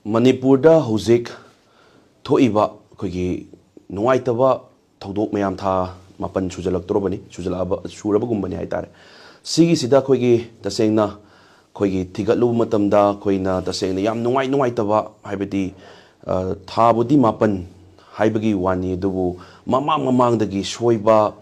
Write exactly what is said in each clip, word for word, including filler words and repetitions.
ꯃꯅꯤꯄꯨꯔꯗ ꯍꯧꯖꯤꯛ ꯊꯣꯛꯏꯕ ꯑꯩꯈꯣꯏꯒꯤ ꯅꯨꯡꯉꯥꯏꯇꯕ ꯊꯧꯗꯣꯛ ꯃꯌꯥꯝ, ꯊꯥ ꯃꯥꯄꯟ ꯁꯨꯖꯜꯂꯛꯇꯣꯔꯕꯅꯤ, ꯁꯨꯖꯜꯂꯛꯑꯕ, ꯁꯨꯔꯕꯒꯨꯝꯕꯅꯤ ꯍꯥꯏꯇꯥꯔꯦ꯫ ꯁꯤꯒꯤꯁꯤꯗ ꯑꯩꯈꯣꯏꯒꯤ ꯇꯁꯦꯡꯅ ꯑꯩꯈꯣꯏꯒꯤ ꯊꯤꯒꯠꯂꯨꯕ ꯃꯇꯝꯗ ꯑꯩꯈꯣꯏꯅ ꯇꯁꯦꯡꯅ ꯌꯥꯝ ꯅꯨꯡꯉꯥꯏ ꯅꯨꯡꯉꯥꯏꯇꯕ, ꯍꯥꯏꯕꯗꯤ, ꯑ, ꯊꯥꯕꯨꯗꯤ ꯃꯥꯄꯟ ꯍꯥꯏꯕꯒꯤ ꯋꯥꯅꯤ, ꯑꯗꯨꯕꯨ ꯃꯃꯥꯡ ꯃꯃꯥꯡꯗꯒꯤ ꯁꯣꯏꯕ,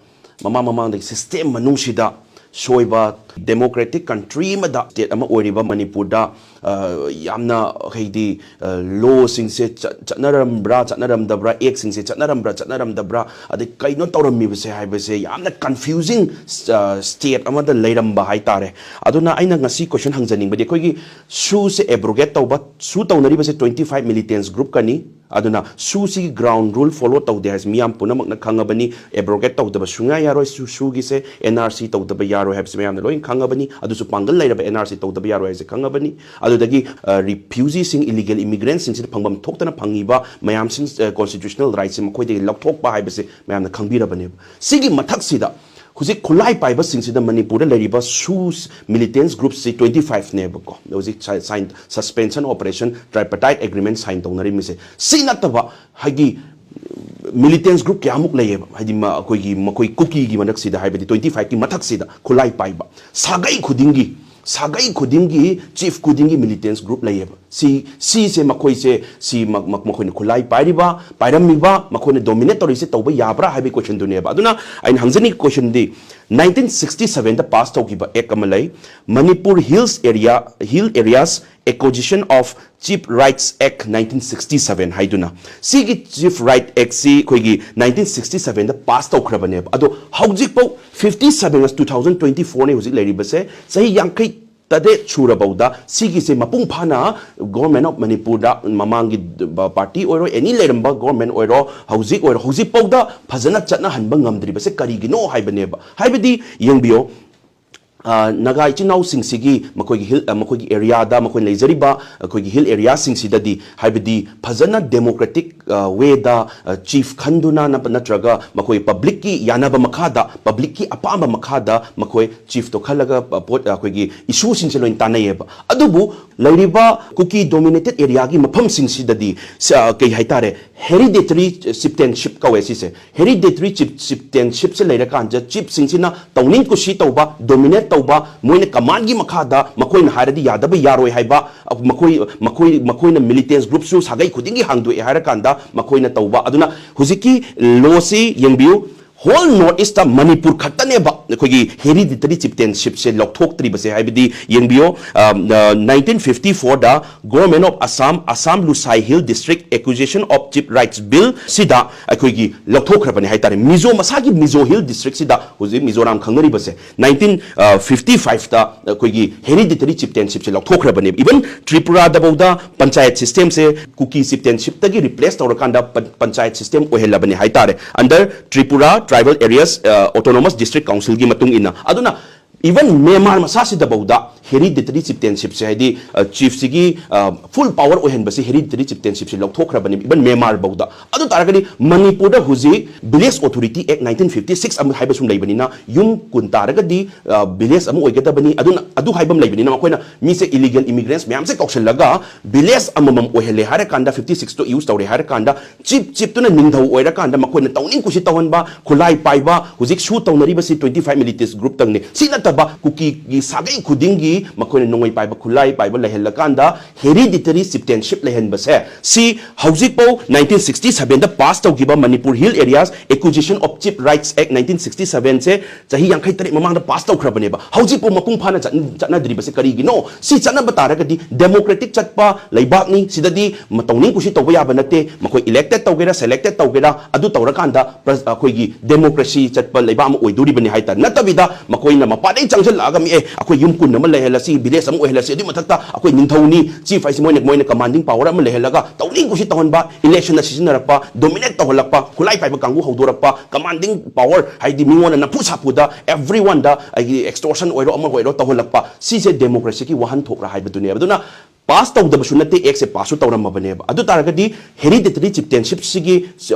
ꯃꯃꯥꯡ ꯃꯃꯥꯡꯗꯒꯤ system ꯃꯅꯨꯡꯁꯤꯗ ꯁꯣꯏꯕ, democratic country ꯑꯃꯗ, state ꯑꯃ ꯑꯣꯏꯔꯤꯕ ꯃꯅꯤꯄꯨꯔꯗ, ꯑ, ꯌꯥꯝꯅ, ꯍꯥꯏꯗꯤ, ꯑ, lawꯁꯤꯡꯁꯦ ꯆꯠ-, ꯆꯠꯅꯔꯝꯕ꯭ꯔꯥ, ꯆꯠꯅꯔꯝꯗꯕ꯭ꯔꯥ, actꯁꯤꯡꯁꯦ ꯆꯠꯅꯔꯝꯕ꯭ꯔꯥ, ꯆꯠꯅꯔꯝꯗꯕ꯭ꯔꯥ, ꯑꯗꯩ ꯀꯩꯅꯣ ꯇꯧꯔꯝꯃꯤꯕꯁꯦ ꯍꯥꯏꯕꯁꯦ ꯌꯥꯝꯅ confusing, ꯑ, state ꯑꯃꯗ ꯂꯩꯔꯝꯕ ꯍꯥꯏꯇꯥꯔꯦ꯫ ꯑꯗꯨꯅ ꯑꯩꯅ ꯉꯁꯤ question ꯍꯪꯖꯅꯤꯡꯕꯗꯤ, ꯑꯩꯈꯣꯏꯒꯤ SoOꯁꯦ abrogate ꯇꯧꯕ, SoO ꯇꯧꯅꯔꯤꯕꯁꯦ twenty five militants groupꯀꯅꯤ꯫ ꯑꯗꯨꯅ SoOꯁꯤꯒꯤ ground rule follow ꯇꯧꯗꯦ ꯍꯥꯏꯁꯦ ꯃꯤꯌꯥꯝ ꯄꯨꯝꯅꯃꯛꯅ ꯈꯪꯉꯕꯅꯤ꯫ Abrogate ꯇꯧꯗꯕ ꯁꯨꯡꯌꯥ ꯌꯥꯔꯣꯏ꯫ SoO, SoOꯒꯤꯁꯦ NRC ꯇꯧꯗꯕ ꯌꯥꯔꯣꯏ ꯍꯥꯏꯕꯁꯦ ꯃꯌꯥꯝꯅ ꯂꯣꯏꯅ ꯈꯪꯉꯕꯅꯤ꯫ ꯑꯗꯨꯁꯨ ꯄꯥꯡꯒꯜ ꯂꯩꯔꯕ NRC ꯇꯧꯗꯕ ꯌꯥꯔꯣꯏ ꯍꯥꯏꯁꯦ ꯈꯪꯉꯕꯅꯤ꯫ ꯑꯗꯨꯗꯒꯤ, ꯑ, refugeeꯁꯤꯡ, illegal immigrantꯁꯤꯡꯁꯤꯅ ꯐꯪꯐꯝ ꯊꯣꯛꯇꯅ ꯐꯪꯉꯤꯕ ꯃꯌꯥꯝꯁꯤꯡ, ꯑ, constitutional rightꯁꯦ ꯃꯈꯣꯏꯗꯒꯤ ꯂꯧꯊꯣꯛꯄ ꯍꯥꯏꯕꯁꯦ ꯃꯌꯥꯝꯅ ꯈꯪꯕꯤꯔꯕꯅꯦꯕ꯫ ꯁꯤꯒꯤ ꯃꯊꯛꯁꯤꯗ ꯍꯧꯖꯤꯛ ꯈꯨꯠꯂꯥꯏ ꯄꯥꯏꯕꯁꯤꯡꯁꯤꯗ ꯃꯅꯤꯄꯨꯔꯗ ꯂꯩꯔꯤꯕ SoO militants groupꯁꯤ twenty fiveꯅꯦꯕꯀꯣ꯫ ꯍꯧꯖꯤꯛ sign, suspension operation, tripartite agreement sign ꯇꯧꯅꯔꯤꯕꯁꯦ꯫ ꯁꯤ ꯅꯠꯇꯕ ꯍꯥꯏꯗꯤ militants group ꯀꯌꯥꯃꯨꯛ ꯂꯩꯌꯦꯕ, ꯍꯥꯏꯗꯤ ꯃ-, ꯑꯩꯈꯣꯏꯒꯤ, ꯃꯈꯣꯏ ꯀꯨꯀꯤꯒꯤ ꯃꯔꯛꯁꯤꯗ, ꯍꯥꯏꯕꯗꯤ twenty fiveꯀꯤ ꯃꯊꯛꯁꯤꯗ ꯈꯨꯠꯂꯥꯏ ꯄꯥꯏꯕ ꯁꯥꯒꯩ ꯈꯨꯗꯤꯡꯒꯤ, ꯁꯥꯒꯩ ꯈꯨꯗꯤꯡꯒꯤ chief ꯈꯨꯗꯤꯡꯒꯤ militants group ꯂꯩꯌꯦꯕ꯫ ꯁꯤ, ꯁꯤꯁꯦ ꯃꯈꯣꯏꯁꯦ, ꯁꯤ ꯃ-, ꯃ-, ꯃꯈꯣꯏꯅ ꯈꯨꯠꯂꯥꯏ ꯄꯥꯏꯔꯤꯕ, ꯄꯥꯏꯔꯝꯃꯤꯕ, ꯃꯈꯣꯏꯅ dominate ꯇꯧꯔꯤꯁꯦ ꯇꯧꯕ ꯌꯥꯕ꯭ꯔꯥ ꯍꯥꯏꯕꯒꯤ questionꯗꯨꯅꯦꯕ꯫ ꯑꯗꯨꯅ ꯑꯩꯅ ꯍꯪꯖꯅꯤꯡꯉꯤ questionꯗꯤ, nineteen sixty sevenꯗ pass ꯇꯧꯈꯤꯕ act ꯑꯃ ꯂꯩ, Manipur Hills Area, Hill Areas Acquisition of Chief Rights Act nineteen sixty seven ꯍꯥꯏꯗꯨꯅ꯫ ꯁꯤꯒꯤ Chief Right Actꯁꯤ ꯑꯩꯈꯣꯏꯒꯤ nineteen sixty sevenꯗ pass ꯇꯧꯈ꯭ꯔꯕꯅꯦꯕ꯫ ꯑꯗꯣ ꯍꯧꯖꯤꯛꯐꯥꯎ, fifty seven, two thousand twenty fourꯅꯤ ꯍꯧꯖꯤꯛ ꯂꯩꯔꯤꯕꯁꯦ, ꯆꯍꯤ ꯌꯥꯡꯈꯩ ꯇꯔꯦꯠ ꯁꯨꯔꯕꯧꯗ ꯁꯤꯒꯤꯁꯦ ꯃꯄꯨꯡ ꯐꯥꯅ Government of ꯃꯅꯤꯄꯨꯔꯗ, ꯃꯃꯥꯡꯒꯤ party ꯑꯣꯏꯔꯣ, any ꯂꯩꯔꯝꯕ government ꯑꯣꯏꯔꯣ, ꯍꯧꯖꯤꯛ ꯑꯣꯏꯔꯣ, ꯍꯧꯖꯤꯛꯐꯥꯎꯗ ꯐꯖꯅ ꯆꯠꯅꯍꯟꯕ ꯉꯝꯗ꯭ꯔꯤꯕꯁꯦ ꯀꯔꯤꯒꯤꯅꯣ ꯍꯥꯏꯕꯅꯦꯕ꯫ ꯍꯥꯏꯕꯗꯤ ꯌꯦꯡꯕꯤꯌꯣ, ꯑ, ꯅꯥꯒꯥ ꯏꯆꯤꯟ ꯏꯅꯥꯎꯁꯤꯡꯁꯤꯒꯤ ꯃꯈꯣꯏꯒꯤ hill, ꯑ, ꯃꯈꯣꯏꯒꯤ areaꯗ, ꯃꯈꯣꯏꯅ ꯂꯩꯖꯔꯤꯕ ꯑꯩꯈꯣꯏꯒꯤ hill areaꯁꯤꯡꯁꯤꯗꯗꯤ, ꯍꯥꯏꯕꯗꯤ ꯐꯖꯅ democratic, ꯑ, wayꯗ, ꯑ, chief ꯈꯟꯗꯨꯅ ꯅꯠ-, ꯅꯠꯇ꯭ꯔꯒ ꯃꯈꯣꯏ publicꯀꯤ ꯌꯥꯅꯕ ꯃꯈꯥꯗ, publicꯀꯤ ꯑꯄꯥꯝꯕ ꯃꯈꯥꯗ ꯃꯈꯣꯏ chiefꯇꯣ ꯈꯜꯂꯒ, ꯑ, ꯄꯣꯠ, ꯑꯩꯈꯣꯏꯒꯤ issueꯁꯤꯡꯁꯦ ꯂꯣꯏꯅ ꯇꯥꯟꯅꯩꯌꯦꯕ꯫ ꯑꯗꯨꯕꯨ ꯂꯩꯔꯤꯕ ꯀꯨꯀꯤ ꯗꯣꯃꯤꯅꯦꯇꯦꯠ ꯑꯦꯔꯤꯌꯥꯒꯤ ꯃꯐꯝꯁꯤꯡꯁꯤꯗꯗꯤ ꯁ-, ꯀꯩ ꯍꯥꯏꯇꯥꯔꯦ, ꯍꯦꯔꯤꯗꯤꯇꯔꯤ ꯆꯤꯞꯇꯦꯟꯁꯤꯞ ꯀꯧꯋꯦ ꯁꯤꯁꯦ꯫ ꯍꯦꯔꯤꯗꯤꯇꯔꯤ ꯆꯤꯞ ꯆꯤꯞꯇꯦꯟꯁꯤꯞꯁꯦ ꯂꯩꯔꯀꯥꯟꯗ ꯆꯤꯞꯁꯤꯡꯁꯤꯅ ꯇꯧꯅꯤꯡ ꯀꯨꯁꯤ ꯇꯧꯕ, ꯗꯣꯃꯤꯅꯦꯠ ꯇꯧꯕ, ꯃꯣꯏꯅ ꯀꯃꯥꯟꯒꯤ ꯃꯈꯥꯗ ꯃꯈꯣꯏꯅ ꯍꯥꯏꯔꯗꯤ ꯌꯥꯗꯕ ꯌꯥꯔꯣꯏ ꯍꯥꯏꯕ, ꯃꯈꯣꯏ ꯃꯈꯣꯏ ꯃꯈꯣꯏꯅ ꯃꯤꯂꯤꯇꯦꯟꯁ ꯒ꯭ꯔꯨꯞꯁꯨ ꯁꯥꯒꯩ ꯈꯨꯗꯤꯡꯒꯤ ꯍꯥꯡꯗꯣꯛꯑꯦ ꯍꯥꯏꯔꯀꯥꯟꯗ ꯃꯈꯣꯏꯅ ꯇꯧꯕ꯫ ꯑꯗꯨꯅ ꯍꯧꯖꯤꯛꯀꯤ ꯂꯣꯁꯤ ꯌꯦꯡꯕꯤꯌꯨ, ꯍꯣꯜ ꯅꯣꯔꯠ ꯏꯁꯇ ꯃꯅꯤꯄꯨꯔ ꯈꯛꯇꯅꯦꯕ ꯑꯩꯈꯣꯏꯒꯤ ꯍꯦꯔꯤꯗꯤꯇꯔꯤ ꯆꯤꯞꯇꯦꯟꯁꯤꯞꯁꯦ ꯂꯧꯊꯣꯛꯇ꯭ꯔꯤꯕꯁꯦ꯫ ꯍꯥꯏꯕꯗꯤ ꯌꯦꯡꯕꯤꯌꯣ, ꯅꯥꯏꯟꯇꯤꯟ ꯐꯤꯐꯇꯤ ꯐꯣꯔꯗ Government of Assam, Assam Lusai Hill District Acquisition of Chief Rights Bill ꯁꯤꯗ ꯑꯩꯈꯣꯏꯒꯤ ꯂꯧꯊꯣꯛꯈ꯭ꯔꯕꯅꯦ ꯍꯥꯏꯇꯥꯔꯦ꯫ ꯃꯤꯖꯣ ꯃꯁꯥꯒꯤ ꯃꯤꯖꯣ ꯍꯤꯜ ꯗꯤꯁꯇ꯭ꯔꯤꯛꯁꯤꯗ, ꯍꯧꯖꯤꯛ ꯃꯤꯖꯣꯔꯥꯝ ꯈꯪꯅꯔꯤꯕꯁꯦ, ꯅꯥꯏꯟꯇꯤꯟ ꯐꯤꯐꯇꯤ ꯐꯥꯏꯚꯇ ꯑꯩꯈꯣꯏꯒꯤ ꯍꯦꯔꯤꯗꯤꯇꯔꯤ ꯆꯤꯞꯇꯦꯟꯁꯤꯞꯁꯦ ꯂꯧꯊꯣꯛꯈ꯭ꯔꯕꯅꯦꯕ꯫ ꯏꯚꯟ ꯇ꯭ꯔꯤꯄꯨꯔꯥꯗꯐꯧꯗ ꯄꯟꯆꯥꯌꯠ ꯁꯤꯁꯇꯦꯝꯁꯦ ꯀꯨꯀꯤ ꯆꯤꯞꯇꯦꯟꯁꯤꯞꯇꯒꯤ ꯔꯤꯄ꯭ꯂꯦꯁ ꯇꯧꯔꯀꯥꯟꯗ ꯄꯟ-, ꯄꯟꯆꯥꯌꯠ ꯁꯤꯁꯇꯦꯝ ꯑꯣꯏꯍꯜꯂꯕꯅꯦ ꯍꯥꯏꯇꯥꯔꯦ, under Tripura Tribal Areas, ꯑ, Autonomous District Councilꯒꯤ ꯃꯇꯨꯡ ꯏꯟꯅ꯫ ꯑꯗꯨꯅ ꯏꯚꯟ ꯃꯦꯟꯃꯥꯔ ꯃꯁꯥꯁꯤꯗꯐꯧꯗ ꯍꯦꯔꯤꯗꯤꯇꯔꯤ ꯆꯤꯞꯇꯦꯟꯁꯤꯞꯁꯦ, ꯍꯥꯏꯗꯤ, ꯑ, ꯆꯤꯐꯁꯤꯒꯤ, ꯑ, ꯐꯨꯜ ꯄꯥꯋꯔ ꯑꯣꯏꯍꯟꯕꯁꯤ ꯍꯦꯔꯤꯗꯤꯇꯔꯤ ꯆꯤꯞꯇꯦꯟꯁꯤꯞꯁꯤ ꯂꯧꯊꯣꯛꯈ꯭ꯔꯕꯅꯤ ꯏꯚꯟ ꯃꯦꯟꯃꯥꯔꯐꯧꯗ꯫ ꯑꯗꯨ ꯇꯥꯔꯒꯗꯤ ꯃꯅꯤꯄꯨꯔꯗ ꯍꯧꯖꯤꯛ ꯚꯤꯂꯦꯖ ꯑꯣꯊꯣꯔꯤꯇꯤ ꯑꯦꯛ ꯅꯥꯏꯟꯇꯤꯟ ꯐꯤꯐꯇꯤ ꯁꯤꯛꯁ ꯑꯃ ꯍꯥꯏꯕ ꯁꯨꯝ ꯂꯩꯕꯅꯤꯅ, ꯌꯨꯝ ꯀꯨꯟ ꯇꯥꯔꯒꯗꯤ, ꯑ, ꯚꯤꯂꯦꯖ ꯑꯃ ꯑꯣꯏꯒꯗꯕꯅꯤ꯫ ꯑꯗꯨꯅ ꯑꯗꯨ ꯍꯥꯏꯕ ꯑꯃ ꯂꯩꯕꯅꯤꯅ, ꯃꯈꯣꯏꯅ ꯃꯤꯁꯦ ꯏꯂꯤꯒꯦꯜ ꯏꯃꯤꯒ꯭ꯔꯦꯟꯠꯁ ꯃꯌꯥꯝꯁꯦ ꯀꯧꯁꯤꯜꯂꯒ ꯚꯤꯂꯦꯖ ꯑꯃꯃꯝ ꯑꯣꯏꯍꯜꯂꯦ ꯍꯥꯏꯔꯀꯥꯟꯗ, ꯐꯤꯐꯇꯤ ꯁꯤꯛꯁꯇꯣ ꯌꯨꯁ ꯇꯧꯔꯦ ꯍꯥꯏꯔꯀꯥꯟꯗ, ꯆꯤꯞ ꯆꯤꯞꯇꯨꯅ ꯅꯤꯡꯊꯧ ꯑꯣꯏꯔꯀꯥꯟꯗ ꯃꯈꯣꯏꯅ ꯇꯧꯅꯤꯡ ꯀꯨꯁꯤ ꯇꯧꯍꯟꯕ, ꯈꯨꯠꯂꯥꯏ ꯄꯥꯏꯕ, ꯍꯧꯖꯤꯛ ꯁꯨ ꯇꯧꯅꯔꯤꯕꯁꯤ ꯇ꯭ꯋꯦꯟꯇꯤ ꯐꯥꯏꯚ ꯃꯤꯂꯤꯇꯦꯟꯠ ꯒ꯭ꯔꯨꯞꯇꯪꯅꯤ꯫ ꯁꯤ ꯅꯠꯇꯕ ꯀꯨꯀꯤꯒꯤ ꯁꯥꯒꯩ ꯈꯨꯗꯤꯡꯒꯤ ꯃꯈꯣꯏꯅ ꯅꯣꯡꯃꯩ ꯄꯥꯏꯕ, ꯈꯨꯠꯂꯥꯏ ꯄꯥꯏꯕ ꯂꯩꯍꯜꯂꯀꯥꯟꯗ ꯍꯦꯔꯤꯗꯤꯇꯔꯤ ꯆꯤꯞꯇꯦꯟꯁꯤꯞ ꯂꯩꯍꯟꯕꯁꯦ, ꯁꯤ ꯍꯧꯖꯤꯛꯐꯥꯎ ꯅꯥꯏꯟꯇꯤꯟ ꯁꯤꯛꯁꯇꯤ ꯁꯚꯦꯟꯗ ꯄꯥꯁ ꯇꯧꯈꯤꯕ Manipur Hill Areas Acquisition of Chief Rights Act nineteen sixty ꯁꯚꯦꯟꯁꯦ ꯆꯍꯤ ꯌꯥꯡꯈꯩ ꯇꯔꯦꯠ ꯃꯃꯥꯡꯗ ꯄꯥꯁ ꯇꯧꯈ꯭ꯔꯕꯅꯦꯕ꯫ ꯍꯧꯖꯤꯛꯐꯥꯎ ꯃꯄꯨꯡ ꯐꯥꯅ ꯆꯠ-, ꯆꯠꯅꯗ꯭ꯔꯤꯕꯁꯦ ꯀꯔꯤꯒꯤꯅꯣ? ꯁꯤ ꯆꯠꯅꯕ ꯇꯥꯔꯒꯗꯤ ꯗꯦꯃꯣꯀ꯭ꯔꯦꯇꯤꯛ ꯆꯠꯄ ꯂꯩꯕꯥꯛꯅꯤ꯫ ꯁꯤꯗꯗꯤ ꯃ-, ꯇꯧꯅꯤꯡ ꯀꯨꯁꯤ ꯇꯧꯕ ꯌꯥꯕ ꯅꯠꯇꯦ꯫ ꯃꯈꯣꯏ ꯏꯂꯦꯛꯇꯦꯠ ꯇꯧꯒꯦꯔꯥ, ꯁꯦꯂꯦꯛꯇꯦꯠ ꯇꯧꯒꯦꯔꯥ, ꯑꯗꯨ ꯇꯧꯔꯀꯥꯟꯗ ꯄ꯭ꯔ-, ꯑꯩꯈꯣꯏꯒꯤ ꯗꯦꯃꯣꯀ꯭ꯔꯦꯁꯤ ꯆꯠꯄ ꯂꯩꯕꯥꯛ ꯑꯃ ꯑꯣꯏꯗꯣꯔꯤꯕꯅꯤ ꯍꯥꯏꯇꯥꯔꯦ꯫ ꯅꯠꯇꯕꯤꯗ ꯃꯈꯣꯏꯅ ꯃꯄꯥꯟꯗꯩ ꯆꯪꯁꯤꯜꯂꯛꯑꯒ, "ꯃꯤ, ꯑꯦ, ꯑꯩꯈꯣꯏ ꯌꯨꯝ ꯀꯨꯟ ꯑꯃ ꯂꯩꯍꯜꯂꯁꯤ, ꯚꯤꯂꯦꯖ ꯑꯃ ꯑꯣꯏꯍꯜꯂꯁꯤ, ꯑꯗꯨꯏ ꯃꯊꯛꯇ ꯑꯩꯈꯣꯏ ꯅꯤꯡꯊꯧꯅꯤ, ꯆꯤꯐ ꯍꯥꯏꯁꯤ ꯃꯣꯏꯅ, ꯃꯣꯏꯅ ꯀꯃꯥꯟꯗꯤꯡ ꯄꯥꯋꯔ ꯑꯃ ꯂꯩꯍꯜꯂꯒ ꯇꯧꯅꯤꯡ ꯀꯨꯁꯤ ꯇꯧꯍꯟꯕ, ꯏꯂꯦꯛꯁꯟꯗ ꯁꯤꯖꯤꯟꯅꯔꯛꯄ, ꯗꯣꯃꯤꯅꯦꯠ ꯇꯧꯍꯜꯂꯛꯄ, ꯈꯨꯠꯂꯥꯏ ꯄꯥꯏꯕ ꯀꯥꯡꯕꯨ ꯍꯧꯗꯣꯔꯛꯄ, ꯀꯃꯥꯟꯗꯤꯡ ꯄꯥꯋꯔ, ꯍꯥꯏꯗꯤ ꯃꯤꯉꯣꯟꯗ ꯅꯝꯐꯨ ꯁꯥꯐꯨꯗ, ꯑꯦꯚ꯭ꯔꯤ ꯋꯥꯟꯗ ꯑꯩꯒꯤ ꯑꯦꯛꯁꯇꯣꯔꯁꯟ ꯑꯣꯏꯔꯣ, ꯑꯃ ꯑꯣꯏꯔꯣ ꯇꯧꯍꯜꯂꯛꯄ, ꯁꯤꯁꯦ ꯗꯦꯃꯣꯀ꯭ꯔꯦꯁꯤꯒꯤ ꯋꯥꯍꯟꯊꯣꯛꯔ ꯍꯥꯏꯕꯗꯨꯅꯦꯕ꯫ ꯑꯗꯨꯅ ꯄꯥꯁ ꯇꯧꯗꯕꯁꯨ ꯅꯠꯇꯦ, ꯑꯦꯛꯁꯦ ꯄꯥꯁꯁꯨ ꯇꯧꯔꯝꯃꯕꯅꯦꯕ꯫ ꯑꯗꯨ ꯇꯥꯔꯒꯗꯤ ꯍꯦꯔꯤꯗꯤꯇꯔꯤ ꯆꯤꯞꯇꯦꯟꯁꯤꯞꯁꯤꯒꯤ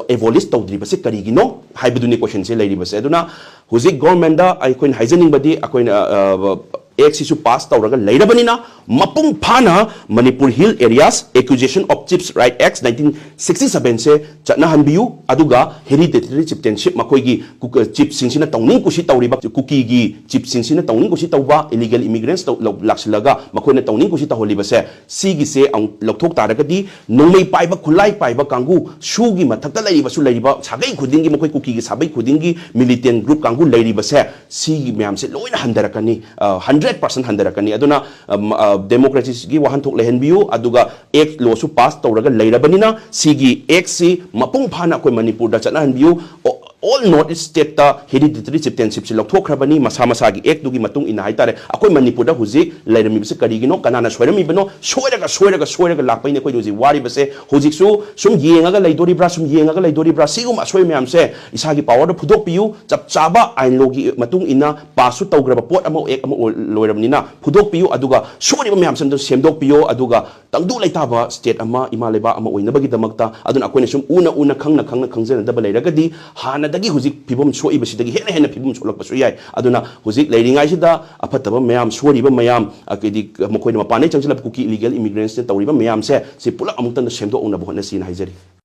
ꯑꯦꯕꯣꯂꯤꯁ ꯇꯧꯗ꯭ꯔꯤꯕꯁꯦ ꯀꯔꯤꯒꯤꯅꯣ ꯍꯥꯏꯕꯗꯨꯅꯤ ꯀꯣꯏꯁꯟꯁꯦ ꯂꯩꯔꯤꯕꯁꯦ꯫ ꯑꯗꯨꯅ ꯍꯧꯖꯤꯛ ꯒꯣꯔꯃꯦꯟꯗ ꯑꯩꯈꯣꯏꯅ ꯍꯥꯏꯖꯅꯤꯡꯕꯗꯤ, ꯑꯩꯈꯣꯏꯅ, ꯑ, ꯑꯦꯛꯁꯤꯁꯨ ꯄꯥꯁ ꯇꯧꯔꯒ ꯂꯩꯔꯕꯅꯤꯅ, ꯃꯄꯨꯡ ꯐꯥꯅ Manipur Hill Areas Acquisition of Chiefs Right Act nineteen sixty seven ꯁꯦ ꯆꯠꯅꯍꯟꯕꯤꯌꯨ꯫ ꯑꯗꯨꯒ hereditary chieftainship, ꯃꯈꯣꯏꯒꯤ ꯀꯨꯛ-, ꯆꯤꯐꯁꯤꯡꯁꯤꯅ ꯇꯧꯅꯤꯡ ꯀꯨꯁꯤ ꯇꯧꯔꯤꯕ, ꯀꯨꯀꯤꯒꯤ ꯆꯤꯐꯁꯤꯡꯁꯤꯅ ꯇꯧꯅꯤꯡ ꯀꯨꯁꯤ ꯇꯧꯕ, illegal immigrants ꯇꯧ-, ꯂꯧ-, ꯂꯥꯛꯁꯤꯜꯂꯒ ꯃꯈꯣꯏꯅ ꯇꯧꯅꯤꯡ ꯀꯨꯁꯤ ꯇꯧꯍꯜꯂꯤꯕꯁꯦ, ꯁꯤꯒꯤꯁꯦ ꯑꯃꯨꯛ ꯂꯧꯊꯣꯛ ꯇꯥꯔꯒꯗꯤ, ꯅꯣꯡꯃꯩ ꯄꯥꯏꯕ, ꯈꯨꯠꯂꯥꯏ ꯄꯥꯏꯕ ꯀꯥꯡꯕꯨ, ꯁꯨꯒꯤ ꯃꯊꯛꯇ ꯂꯩꯔꯤꯕꯁꯨ ꯂꯩꯔꯤꯕ, ꯁꯥꯒꯩ ꯈꯨꯗꯤꯡꯒꯤ, ꯃꯈꯣꯏ ꯀꯨꯀꯤꯒꯤ ꯁꯥꯒꯩ ꯈꯨꯗꯤꯡꯒꯤ militant group ꯀꯥꯡꯕꯨ ꯂꯩꯔꯤꯕꯁꯦ, ꯁꯤꯒꯤ ꯃꯌꯥꯝꯁꯦ ꯂꯣꯏꯅ ꯍꯟꯊꯔꯛꯀꯅꯤ, ꯑ, hundred percent ꯍꯟꯊꯔꯛꯀꯅꯤ꯫ ꯑꯗꯨꯅ, ꯑ, ꯃ-, ꯑ, democracyꯒꯤ ꯋꯥꯍꯟꯊꯣꯛ ꯂꯩꯍꯟꯕꯤꯌꯨ, ꯑꯗꯨꯒ act lawꯁꯨ pass ꯇꯧꯔꯒ ꯂꯩꯔꯕꯅꯤꯅ, ꯁꯤꯒꯤ actꯁꯤ ꯃꯄꯨꯡ ꯐꯥꯅ ꯑꯩꯈꯣꯏ ꯃꯅꯤꯄꯨꯔꯗ ꯆꯠꯅꯍꯟꯕꯤꯌꯨ꯫ ꯑꯣ-, all North East stateꯇ hereditary chieftainshipꯁꯤ ꯂꯧꯊꯣꯛꯈ꯭ꯔꯕꯅꯤ, ꯃꯁꯥ ꯃꯁꯥꯒꯤ actꯇꯨꯒꯤ ꯃꯇꯨꯡ ꯏꯟꯅ ꯍꯥꯏꯇꯥꯔꯦ꯫ ꯑꯩꯈꯣꯏ ꯃꯅꯤꯄꯨꯔꯗ ꯍꯧꯖꯤꯛ ꯂꯩꯔꯝꯃꯤꯕꯁꯤ ꯀꯔꯤꯒꯤꯅꯣ? ꯀꯅꯥꯅ ꯁꯣꯏꯔꯝꯃꯤꯕꯅꯣ? ꯁꯣꯏꯔꯒ, ꯁꯣꯏꯔꯒ, ꯁꯣꯏꯔꯒ ꯂꯥꯛꯄꯩꯅꯦ ꯑꯩꯈꯣꯏꯅ ꯍꯧꯖꯤꯛ ꯋꯥꯔꯤꯕꯁꯦ꯫ ꯍꯧꯖꯤꯛꯁꯨ ꯁꯨꯝ ꯌꯦꯡꯉꯒ ꯂꯩꯗꯣꯔꯤꯕ꯭ꯔꯥ, ꯁꯨꯝ ꯌꯦꯡꯉꯒ ꯂꯩꯗꯣꯔꯤꯕ꯭ꯔꯥ? ꯁꯤꯒꯨꯝꯕ ꯑꯁꯣꯏ ꯃꯌꯥꯝꯁꯦ ꯏꯁꯥꯒꯤ powerꯗ ꯐꯨꯗꯣꯛꯄꯤꯌꯨ꯫ ꯆꯞ ꯆꯥꯕ ꯑꯥꯏꯟ ꯂꯣꯒꯤ ꯃꯇꯨꯡ ꯏꯟꯅ pass ꯁꯨ ꯇꯧꯈ꯭ꯔꯕ ꯄꯣꯠ ꯑꯃ, act ꯑꯃ ꯑꯣꯏ-, ꯂꯣꯏꯔꯕꯅꯤꯅ ꯐꯨꯗꯣꯛꯄꯤꯌꯨ, ꯑꯗꯨꯒ ꯁꯣꯏꯔꯤꯕ ꯃꯌꯥꯝꯁꯤꯡꯗꯨ ꯁꯦꯝꯗꯣꯛꯄꯤꯌꯨ, ꯑꯗꯨꯒ ꯇꯪꯗꯨ ꯂꯩꯇꯥꯕ state ꯑꯃ, ꯏꯃꯥ ꯂꯩꯕꯥꯛ ꯑꯃ ꯑꯣꯏꯅꯕꯒꯤꯗꯃꯛꯇ꯫ ꯑꯗꯨꯅ ꯑꯩꯈꯣꯏꯅ ꯁꯨꯝ ꯎꯅ ꯎꯅ, ꯈꯪꯅ ꯈꯪꯅ, ꯈꯪꯖꯅꯗꯕ ꯂꯩꯔꯒꯗꯤ, ꯍꯥꯟꯅꯗꯒꯤ ꯍꯧꯖꯤꯛ ꯐꯤꯕꯝ ꯁꯣꯛꯏꯕꯁꯤꯗꯒꯤ ꯍꯦꯟꯅ ꯍꯦꯟꯅ ꯐꯤꯕꯝ ꯁꯣꯛꯂꯛꯄꯁꯨ ꯌꯥꯏ꯫ ꯑꯗꯨꯅ ꯍꯧꯖꯤꯛ ꯂꯩꯔꯤꯉꯩꯁꯤꯗ ꯑꯐꯠꯇꯕ ꯃꯌꯥꯝ, ꯁꯣꯏꯔꯤꯕ ꯃꯌꯥꯝ, ꯑꯗꯩꯗꯤ ꯃꯈꯣꯏꯅ ꯃꯄꯥꯟꯗꯒꯤ ꯆꯪꯁꯤꯜꯂꯛꯄ ꯀꯨꯀꯤ illegal immigrants ꯅ ꯇꯧꯔꯤꯕ ꯃꯌꯥꯝꯁꯦ, ꯁꯤ ꯄꯨꯂꯞ ꯑꯃꯨꯛꯇꯪꯗ ꯁꯦꯝꯗꯣꯛꯅꯕ ꯍꯣꯠꯅꯁꯤꯅ ꯍꯥꯏꯖꯔꯤ꯫